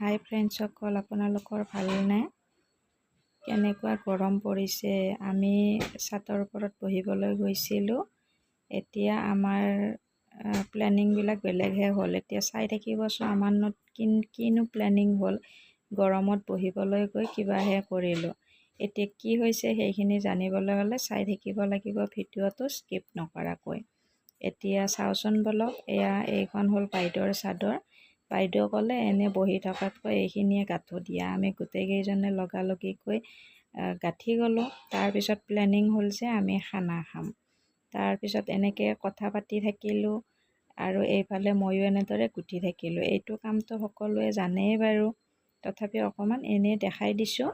হাই ফ্ৰেণ্ডছসকল, আপোনালোকৰ ভালনে? কেনেকুৱা গৰম পৰিছে! আমি চাটৰ ওপৰত বহিবলৈ গৈছিলোঁ। এতিয়া আমাৰ প্লেনিংবিলাক বেলেগহে হ'ল। এতিয়া চাই থাকিবচোন, আমাৰনো কিনো প্লেনিং হ'ল। গৰমত বহিবলৈ গৈ কিবাহে কৰিলোঁ। এতিয়া কি হৈছে সেইখিনি জানিবলৈ হ'লে চাই থাকিব লাগিব ভিডিঅ'টো স্কিপ নকৰাকৈ। এতিয়া চাওঁচোন ব'লক। এয়া এইখন হ'ল বাইদেউৰ চাদৰ। বাইদেউ ক'লে, "এনে বহি থকাতকৈ এইখিনিয়ে গাঁঠো দিয়া।" আমি গোটেইকেইজনে লগালগিকৈ গাঁঠি গ'লোঁ। তাৰপিছত প্লেনিং হ'ল যে আমি খানা খাম। তাৰপিছত এনেকৈ কথা পাতি থাকিলোঁ আৰু এইফালে ময়ো এনেদৰে গুঠি থাকিলোঁ। এইটো কামটো সকলোৱে জানেই বাৰু, তথাপি অকণমান এনেই দেখাই দিছোঁ।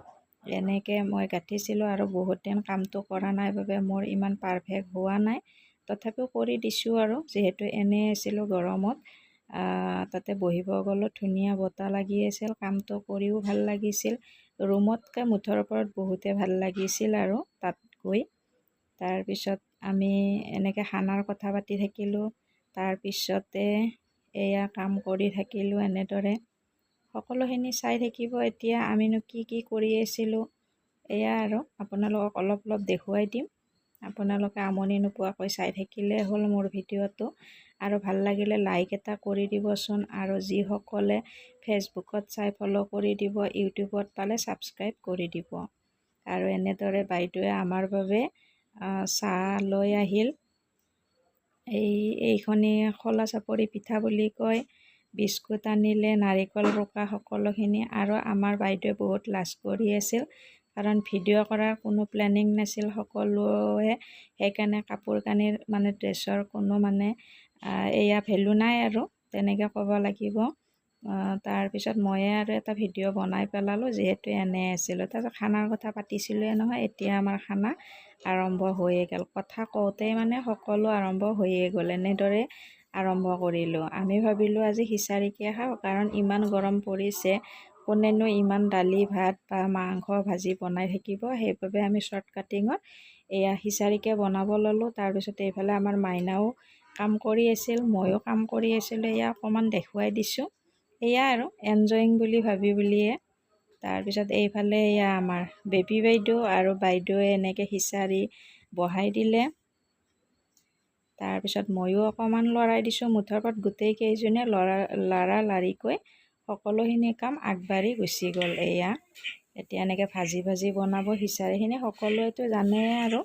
এনেকৈ মই গাঁঠিছিলোঁ আৰু বহুত দিন কামটো কৰা নাই বাবে মোৰ ইমান পাৰফেক্ট হোৱা নাই। তথাপিও কৰি দিছোঁ আৰু যিহেতু এনেই আছিলোঁ গৰমত, তাতে বহিব গ'লোঁ, ধুনীয়া বতাহ লাগি আছিল, কামটো কৰিও ভাল লাগিছিল। ৰুমতকৈ মুঠৰ ওপৰত বহুতে ভাল লাগিছিল আৰু তাত গৈ। তাৰপিছত আমি এনেকৈ খানাৰ কথা পাতি থাকিলোঁ। তাৰপিছতে এয়া কাম কৰি থাকিলোঁ এনেদৰে। সকলোখিনি চাই থাকিব এতিয়া আমিনো কি কি কৰি আছিলোঁ। এয়া আৰু আপোনালোকক অলপ অলপ দেখুৱাই দিম। আপোনালোকে আমনি নোপোৱাকৈ চাই থাকিলে হ'ল মোৰ ভিডিঅ'টো। আৰু ভাল লাগিলে লাইক এটা কৰি দিবচোন। আৰু যিসকলে ফেচবুকত চাই ফ'ল' কৰি দিব, ইউটিউবত পালে ছাবস্ক্ৰাইব কৰি দিব। আৰু এনেদৰে বাইদেৱে আমাৰ বাবে চাহ লৈ আহিল। এইখনি খোলা চাপৰি পিঠা বুলি কয়। বিস্কুট আনিলে, নাৰিকল ৰোকা, সকলোখিনি। আৰু আমাৰ বাইদেৱে বহুত লাজ কৰি আছিল, কাৰণ ভিডিঅ' কৰাৰ কোনো প্লেনিং নাছিল সকলোৱে। সেইকাৰণে কাপোৰ কানিৰ মানে ড্ৰেছৰ কোনো মানে এয়া ভেলু নাই আৰু তেনেকৈ ক'ব লাগিব। তাৰপিছত ময়ে আৰু এটা ভিডিঅ' বনাই পেলালোঁ, যিহেতু এনেই আছিলোঁ। তাৰপিছত খানাৰ কথা পাতিছিলোঁৱে নহয়। এতিয়া আমাৰ খানা আৰম্ভ হৈয়ে গ'ল। কথা কওঁতেই মানে সকলো আৰম্ভ হৈয়ে গ'ল। এনেদৰে আৰম্ভ কৰিলোঁ। আমি ভাবিলোঁ আজি খিচাৰিকে খাওঁ, কাৰণ ইমান গৰম পৰিছে, কোনেনো ইমান দালি ভাত বা মাংস ভাজি বনাই থাকিব। সেইবাবে আমি শ্বৰ্ট কাটিঙত এয়া খিচাৰিকে বনাব ল'লোঁ। তাৰপিছত এইফালে আমাৰ মাইনাও কাম কৰি আছিল, ময়ো কাম কৰি আছিলোঁ। এয়া অকণমান দেখুৱাই দিছোঁ। এয়া আৰু এনজয়িং বুলি ভাবি বুলিয়ে। তাৰপিছত এইফালে এয়া আমাৰ বেবী বাইদেউ আৰু বাইদেৱে এনেকৈ খিচাৰি বহাই দিলে। তাৰপিছত ময়ো অকণমান লৰাই দিছোঁ। মুঠৰ ওপৰত গোটেইকেইজনীয়ে লৰা লাৰিকৈ সকলোখিনি কাম আগবাঢ়ি গুচি গ'ল। এয়া এতিয়া এনেকৈ ভাজি ভাজি বনাব খিচাৰিখিনি, সকলোৱেতো জানেই আৰু।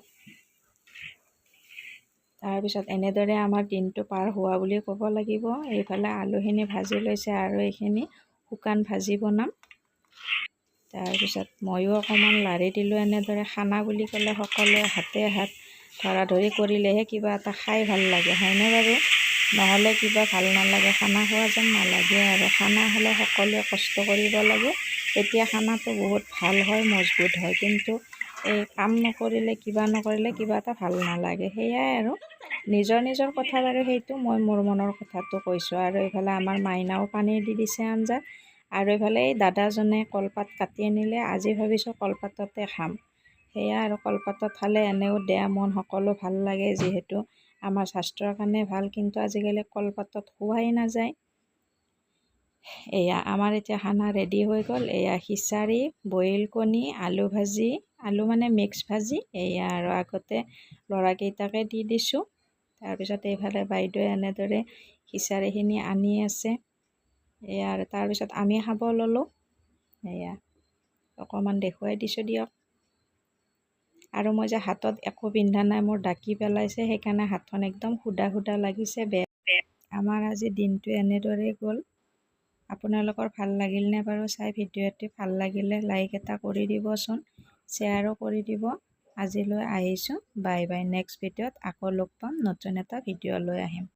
তাৰপিছত এনেদৰে আমাৰ দিনটো পাৰ হোৱা বুলি ক'ব লাগিব। এইফালে আলুখিনি ভাজি লৈছে আৰু এইখিনি শুকান ভাজি বনাম। তাৰপিছত ময়ো অকণমান লাৰি দিলোঁ এনেদৰে। খানা বুলি ক'লে সকলোৱে হাতে হাত ধৰা ধৰি কৰিলেহে কিবা এটা খাই ভাল লাগে, হয়নে বাৰু? নহ'লে কিবা ভাল নালাগে, খানা খোৱা যেন নালাগে। আৰু খানা হ'লে সকলোৱে কষ্ট কৰিব লাগে, তেতিয়া খানাটো বহুত ভাল হয়, মজবুত হয়। কিন্তু এই কাম নকৰিলে, কিবা নকৰিলে কিবা এটা ভাল নালাগে। সেয়াই আৰু নিজৰ নিজৰ কথা বাৰু সেইটো, মই মোৰ মনৰ কথাটো কৈছোঁ। আৰু এইফালে আমাৰ মাইনাও পানী দি দিছে আঞ্জাত। আৰু এইফালে এই দাদাজনে কলপাত কাটি আনিলে। আজি ভাবিছোঁ কলপাততে খাম। সেয়া আৰু কলপাতত খালে এনেও দেহ মন সকলো ভাল লাগে, যিহেতু আমাৰ স্বাস্থ্যৰ কাৰণে ভাল। কিন্তু আজিকালি কলপাতত খোৱাই নাযায়। এয়া আমাৰ এতিয়া খানা ৰেডি হৈ গ'ল। এয়া খিচাৰি, বইল কণী, আলু ভাজি, আলু মানে মিক্স ভাজি। এয়া আৰু আগতে ল'ৰাকেইটাকে দি দিছোঁ। তাৰপিছত এইফালে বাইদেৱে এনেদৰে খিচাৰিখিনি আনি আছে। এয়া আৰু তাৰপিছত আমি খাব ল'লোঁ। এয়া অকণমান দেখুৱাই দিছোঁ দিয়ক। আৰু মই যে হাতত একো পিন্ধা নাই, মোৰ ডাকি পেলাইছে, সেইকাৰণে হাতখন একদম সুদা সুদা লাগিছে, বেয়া। আমাৰ আজি দিনটো এনেদৰেই গ'ল। আপোনালোকৰ ভাল লাগিলনে বাৰু চাই ভিডিঅ'টি? ভাল লাগিলে লাইক এটা কৰি দিবচোন, শ্বেয়াৰো কৰি দিব। আজিলৈ আহিছোঁ, বাই বাই। নেক্সট ভিডিঅ'ত আকৌ লগ পাম, নতুন এটা ভিডিঅ' লৈ আহিম।